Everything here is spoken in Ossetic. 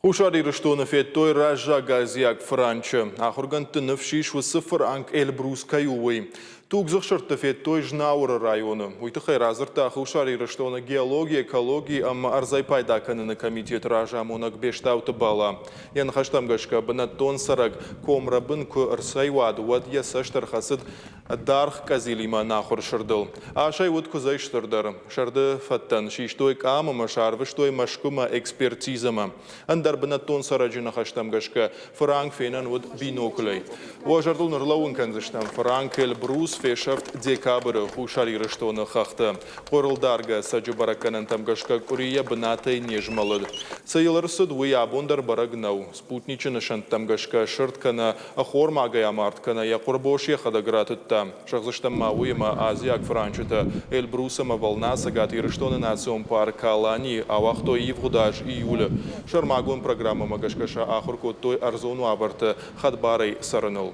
Хуссар Ирыстоны федтой раззагазиаг фыранчы. Ахуыргӕндты ныфс ис, уыцы фыранк Эльбрус кӕй у, уый. Тугдзых сырдты федтой Знауыры районы. Уый тыххӕй радзырдта Хуссар Ирыстоны геологи, экологи ӕмӕ ӕрдзӕй пайда кӕныны комитеты разамонӕг Бестауты Бала. Йӕ ныхӕстӕм гӕсгӕ, бынӕттон цӕрӕг комрӕбын куы рцӕйуад, уӕд йӕ цӕст ӕрхӕцыд даргъ къӕдзилимӕ ӕнахуыр сырдыл. Асӕй уыд куыдзӕй стырдӕр. Сырды фӕдтӕн систой къам ӕмӕ сӕ арвыстой Мӕскуымӕ экспертизӕмӕ. Ӕндӕр бынӕттон цӕрӕджы ныхӕстӕм гӕсгӕ, фыранк фенӕн уыд биноклӕй. Уӕ зӕрдыл нырлӕууын кӕндзыстӕм, фыранк Эльбрус фесӕфт декабры Хуссар Ирыстоны хӕхты. Хъуырылдаргӕ цӕджы бӕрӕггӕнӕнтӕм гӕсгӕ къуыри йӕ бынатӕй не змӕлыд. Цы йыл ӕрцыд, уый абон дӕр бӕрӕг нӕу. Спутничы нысӕнттӕм гӕсгӕ сырд кӕнӕ ӕххормагӕй амард, кӕнӕ йӕ хъуырбос йӕхӕдӕг ратыдта. Зӕгъдзыстӕм ма уый, ӕмӕ азиаг фыранчытӕ Эльбрус ӕмӕ Волна Цӕгат Ирыстоны национ парк Алани-йы ауагътой ивгъуыд аз июлы. Сӕрмагонд программӕмӕ гӕсгӕ сӕ ахуыр кодтой ӕрдзон уавӕрты хӕдбарӕй цӕрыныл.